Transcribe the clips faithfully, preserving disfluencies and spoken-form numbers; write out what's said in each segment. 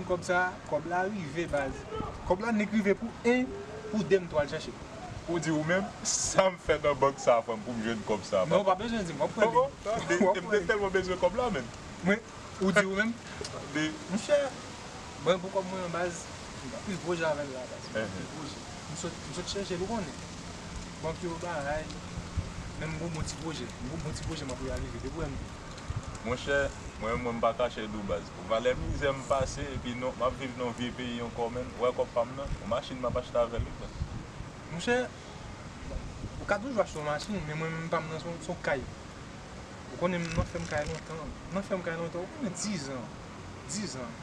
Kòb sa, kòb la rive, baz. Kòb la nèk rive pou en, pou de m tou al chèche. Ou di ou menm, sa m fè nan bank sa, frè m, pou m jwenn kòb sa, papa? Non, ou pa bezwen di m, w ap pran li. Oh, oh, tande, m te tèlman bezwen kòb la, menn. Mwen, ou di ou menm? Tande. Monchè, mwen pou kòb mwen an, baz, m pa pi gwo jan avè l la, baz. M pa pi gwo jan. M sot, m sot chèche l, ou konnen. Bank yo bagay, men m gon bon ti pwojè. M gon bon ti pwojè m ap reyalize depi w wè m. Monchè, mwen menm, mwen m pa kache di w, baz. Pou valè mizè m pase, epi non, m ap viv nan vye peyi ankò, menn. Ou wè kòb pa m nan, yon machin m ap achte avè l, wi, frè. Monchè, ou ka toujou achte yon machin, men mwen menm pa m nan, se yon, se yon kay. Ou konnen m nan fèm kay lontan. M nan fèm kay lontan, ou konnen dizan. Dizan.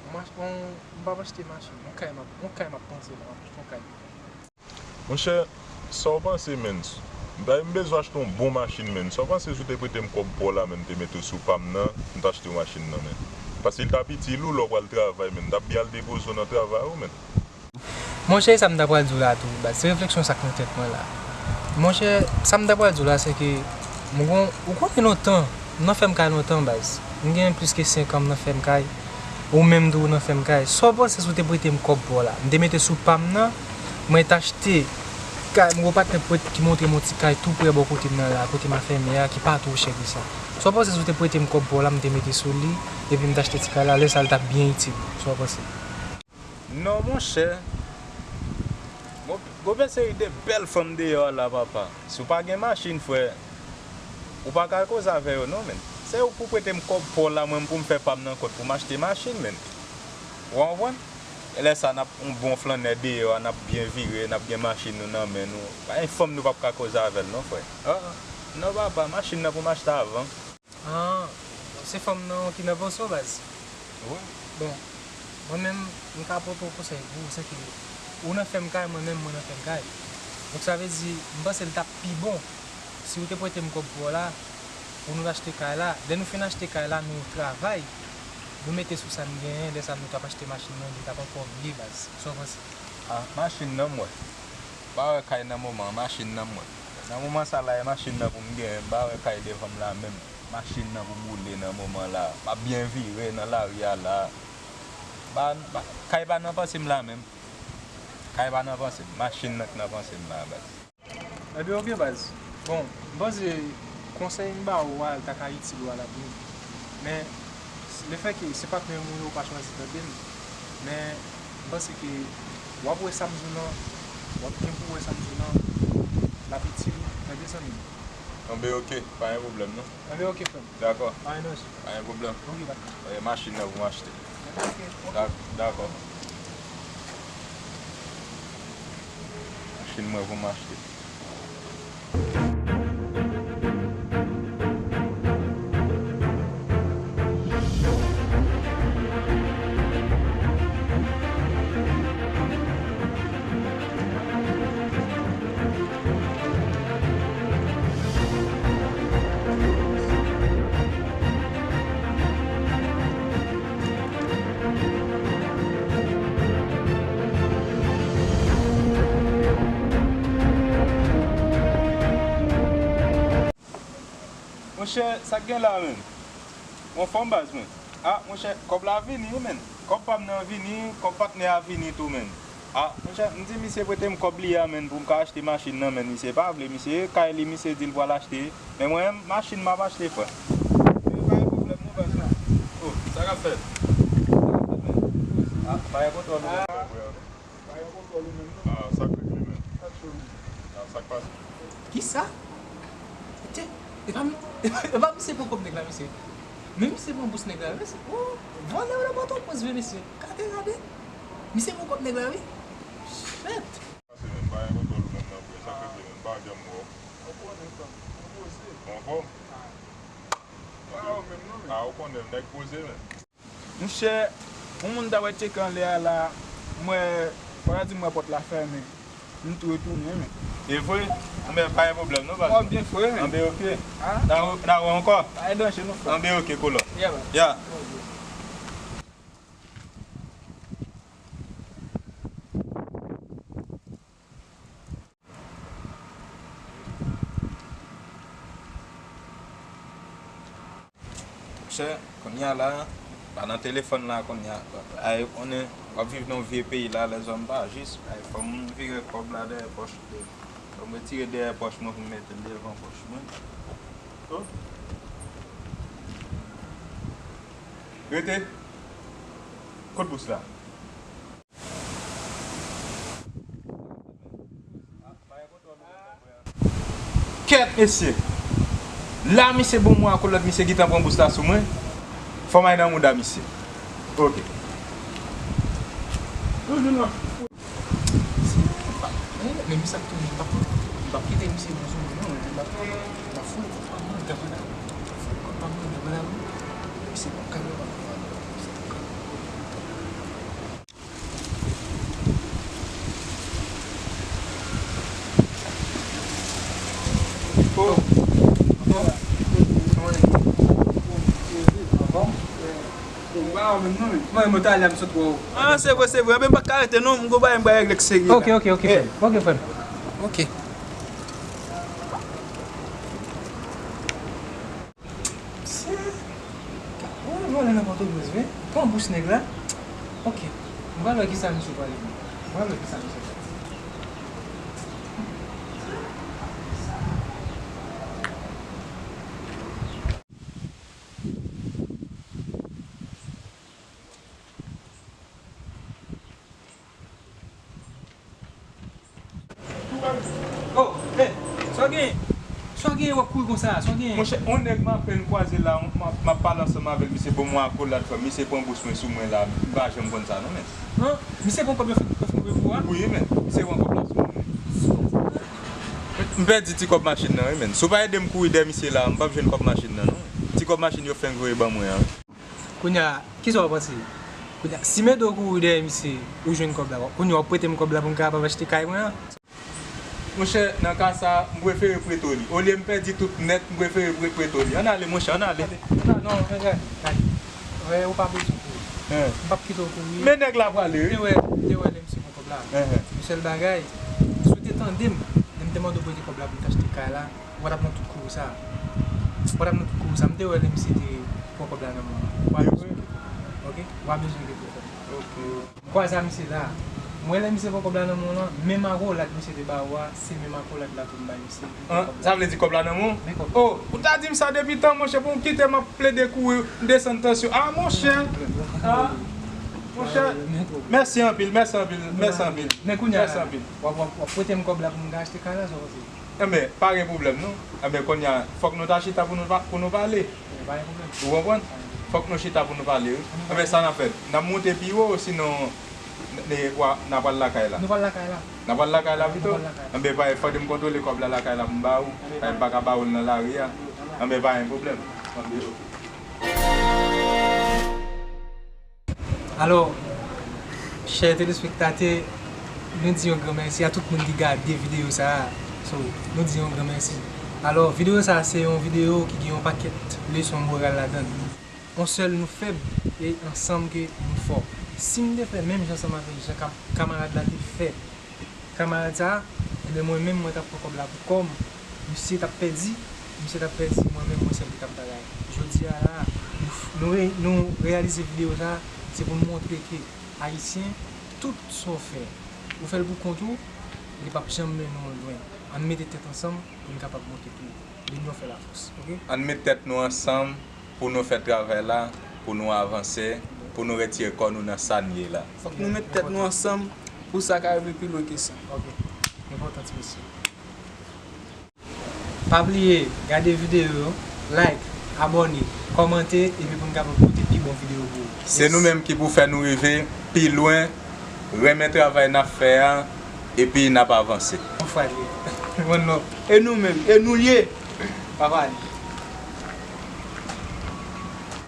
Yon mach-, yon, m p ap achte machin, yon kay m ap, yon kay m ap panse la, m ap achte yon kay. Monchè, sa w panse, menn? M ta, m bezwen achte yon bon machin, menn. Sa w panse si w te prete m kòb pa w la, menn, m te mete w sou pa m nan, m t achte yon machin nan, menn? Paske l t ap itil ou lè w pral travay, menn. M t ap byen al depoze w nan travay ou, menn. Monchè, e sa m ta pral di w la tou, baz. Se refleksyon sa k nan tèt mwen la. Monchè, sa m ta pral di w la, se ke m gon, ou konnen lontan, m nan fèm kay lontan, baz. M gen plis ke senk an m nan fèm kay. Ou menm tou ou nan fèm kay. Sa w panse si w te prete m kòb pa w la? M te mete sou pa m nan, mwen t achte kay, m gon patnè ki montre m yon ti kay tou prè bò kote m nan la, kote m afèmen a, ki pa twò chè ke sa. Sa w panse si w te prete m kòb pa w la, m te mete sou li, epi m t achte ti kay la, lè sa l t ap byen itil ou. Sa w panse? Non, monchè. Gon, gon seri de bèl fanm deyò a la, papa. Si w pa gen machin, frè, ou pa ka koze avè yo non, menn. Se ou pou prete m kòb pa w la, mwen, pou m fè pa m nan kont pou m achte machin, menn. Ou konprann? E lè sa, n ap yon bon flannè deyò a, n ap byen vire, n ap gen machin nou nan men nou. Pa gen fanm nou p ap ka koze avè l non, frè. Ah, non, papa, machin nan pou m achte avan. Ah, se fanm nan ki nan panse w, baz? Wi. Bon, mwen menm, m ka pote yon konsèy pou ou, se ke ou nan fèm kay, mwen menm, mwen nan fèm kay. Donk, sa vle di, m panse l t ap pi bon si w te prete m kòb pou w la, pou nou achte kay la. Lè nou fin achte kay la, nou travay, nou mete sou sa n genyen, lè sa nou t ap achte machin nan, li t ap ankò mye, baz. Sa w panse? Ah, machin nan, m wè. M pa wè kay nan moman an, machin nan m wè. Nan moman sa la, e machin nan pou m genyen, m pa wè kay devan m la menm. Machin nan pou m woule nan moman la. M ap byen vire nan lari a la. M pa, m pa, kay pa nan panse m la menm. Kay pa nan panse m. Machin nan k nan panse m la, baz. Ebyen, oke, baz. Bon, m panse konsèy m ba ou a, l ta ka itil ou a lavni. Men, lefètke se patnè m ou ye, ou pa chwazi tande m. Men, m panse ke w ap wè sa m di w lan, w ap gen pou w wè sa m di w lan, l ap itil ou, tande, zanmi m. Anben, oke, pa gen pwoblèm, non. Anben, oke, frè m. Dakò. Pa gen danje. Pa gen pwoblèm. Oke, patnè. E, machin nan pou m achte. Oke, oke. Dak-, dakò. Machin mwen pou m achte. Monchè, sa k gen la, menn? Ou anfòm, baz, mwen? Ah, monchè, kòb la vini, wi, menn. Kòb pa m nan vini, kòb patnè a vini tou, menn. Ah, monchè, m di misye prete m kòb li a, menn, pou m ka achte machin nan, menn. Misye pa vle, misye, kay li, misye di l pral achte. Men mwen, machin m ap achte, frè. Men pa gen pwoblèm, non, baz, mwen. Oh, sa k ap fèt? Ah, pa gen kontwòl, non. Pa gen kontwòl ou menm, non. Ah, sa k regle, menn? Sa k cho, menn? Ah, sa k pase? Kisa? Tè, e pa m, e pa misye pran kòb nèg la, mesye. Men misye pran bous nèg la, mesye. Oh, vòlè yo nan Pòtoprens vre, mesye. Gade, gade. Misye pran kòb nèg la, wi. Shit. Pase, menn, pa gen kontwòl ou menm, non, frè. Sa k regle, menn? Pa janm wè w. Ou konnen sa. Ou poze. Ou anfòm? Ah, ou konnen, nèg poze, menn. Monchè, yon moun ta wè tcheke anlè a la, m wè, fò ta di m wè pòt la fèmen. M tou retounen, men. E vre? Anben, pa gen pwoblèm, non, patnè. M ap byen fre, men. Anben, oke. Ah. N a, n a wè ankò. Pa gen danje, non, frè. Anben, oke, kolò. Yeah, man. Yeah. Monchè, kounye a la, Pa nan telefòn la kounye a. Ay, konnen, w ap viv nan yon vye peyi la, lèzòm pa jis. Ay, fò m vire kòb la dèyè pòch. Fò m retire dèyè pòch mwen pou m mete l devan pòch mwen. Oh. Rete. Kot bous la? Kèt, mesye! La, misye bon mwen akolòt, misye gentan pran bous la sou mwen. Fò m al nan mouda misye. Ok. Men misye ap tounen, m p ap, m p ap kite misye bon sou mwen, non. M p ap, m ap fout kòb pa m nan dan madam. Fout kòb pa m nan dan madam. Misye p ap ka wè m. Ah, se vre, se vre. Anben, m pa ka rete non, m gon bagay m bay regle k serye la. Ok, ok, ok, frè m. Ok, frè m. Ok. Se, wè, vòlè nan Pòtoprens, wi. Pran bous nèg la. Ok. M pral wè kisa misye pral di. M pral wè kisa misye pral di. Oh, hey, sa w genyen? Sa w genyen w ap kouri konsa? Sa w genyen? Monchè, yon nèg m apèn kwaze la, m ap, m ap pale ansanm avè l, misye ban mwen akolad, frè m, misye pran bous mwen sou mwen la, m pa janm konn sa non, men. An? Misye pran kòb yo fin, yo fin voye pou ou a? Wi, men, misye pran kòb la sou mwen. M pèdi ti kòb machin nan, wi, men. Si w pa ede m kouri dèyè misye la, m p ap jwenn kòb machin nan, non. Ti kòb machin yo fenk voye ban mwen an, wi. Kounye a, kisa w panse? Kounye a, si m ede w kouri dèyè misye, ou jwenn kòb la, kounye a w ap prete m kòb la pou m kapab achte kay mwen an? Monchè, nan ka sa, m prefere prete w li. Olye m pèdi tout nèt, m prefere pre-, prete w li. Ann ale, monchè, ann ale. Non, non, non, non, non. Wè, ou pa bezwen kouri. M p ap kite w kouri. Men nèg la prale, wi. M te wè, m te wè lè misye pran kòb la. Enhen. Men sèl bagay, si w te tande m, lè m te mande w prete kòb la pou m t achte kay la, ou pa t ap nan tout kouri sa. Ou pa t ap nan tout kouri sa. M te wè lè misye te pran kòb la nan men w. Ou pa bezwen enkyete w. Ok? Ou pa bezwen enkyete w. Ok. M kwaze a misye la. M wè lè misye pran kòb la nan men w lan, menm akolad misye te ba ou a, se menm akolad la tou m bay misye. An, sa vle di kòb la nan men w? Men kòb la. Oh, ou ta di m sa depi tan, monchè, pou w kite m ap plede kouri, m desann tansyon. Ah, monchè. Ah, monchè. Mèsi anpil, mèsi anpil, mèsi anpil. Men kounye a, mèsi anpil. W ap, w ap, w ap prete m kòb la pou m ka achte kay la, sa w panse? Enben, pa gen pwoblèm, non. Enben, kounye a, fòk nou ta chita pou nou pa, pou nou pale. Enben, pa gen pwoblèm. Ou konprann? Fòk nou chita pou nou pale, wi. Enben, sa n ap fè? N ap monte pi wo, sinon, n, n, wa, n a pral lakay la. Nou pral lakay la. N a pral lakay la pito? Nou pral lakay la. Enben, pa, fòk m kontwole kòb la lakay la pou m ba ou. Enben, pa, m pa ka ba ou l nan lari a. Enben, pa gen pwoblèm. Enben, ok. Alò, chè telespektatè, nou di yon gran mèsi a tout moun ki gade videyo sa a. So, nou di yon gran mèsi. Alò, videyo sa a se yon videyo ki gen yon pakèt leson moral ladan l. On sèl nou fèb e ansanm ke nou fò. Si m te fè menm jan ansanm avèk jan kam-, kamarad la te fè, kamarad sa a, enben, mwen menm, mwen t ap pran kòb la pou kò m. Misye t ap pèdi, misye t ap pèdi, mwen menm, mwen sèl ki t ap bagay. Jodi a la, nou, nou re-, nou reyalize videyo sa a, se pou n montre ke Ayisyen, tout sa w fè, ou fè l pou kont ou, li p ap janm mennen w lwen. Ann mete tèt ansanm pou n kapab monte pi wo. Linyon fè lafòs, ok? Ann met tèt nou ansanm pou nou fè travay la, pou nou avanse, pou nou retire kò nou nan sa n ye la. Fòk nou met tèt nou ansanm pou sa ka rive pi lwen ke sa. Ok. Enpòtan, ti mesye. Pa bliye, gade videyo yo, like, abòne, kòmante, epi pou n kapab pote pi bon videyo pou ou. Se nou menm ki pou fè nou rive pi lwen, renmen travay n ap fè a, epi n ap avanse. Yon fwa li ye. One love. E nou menm, e nou l ye. Pa pale.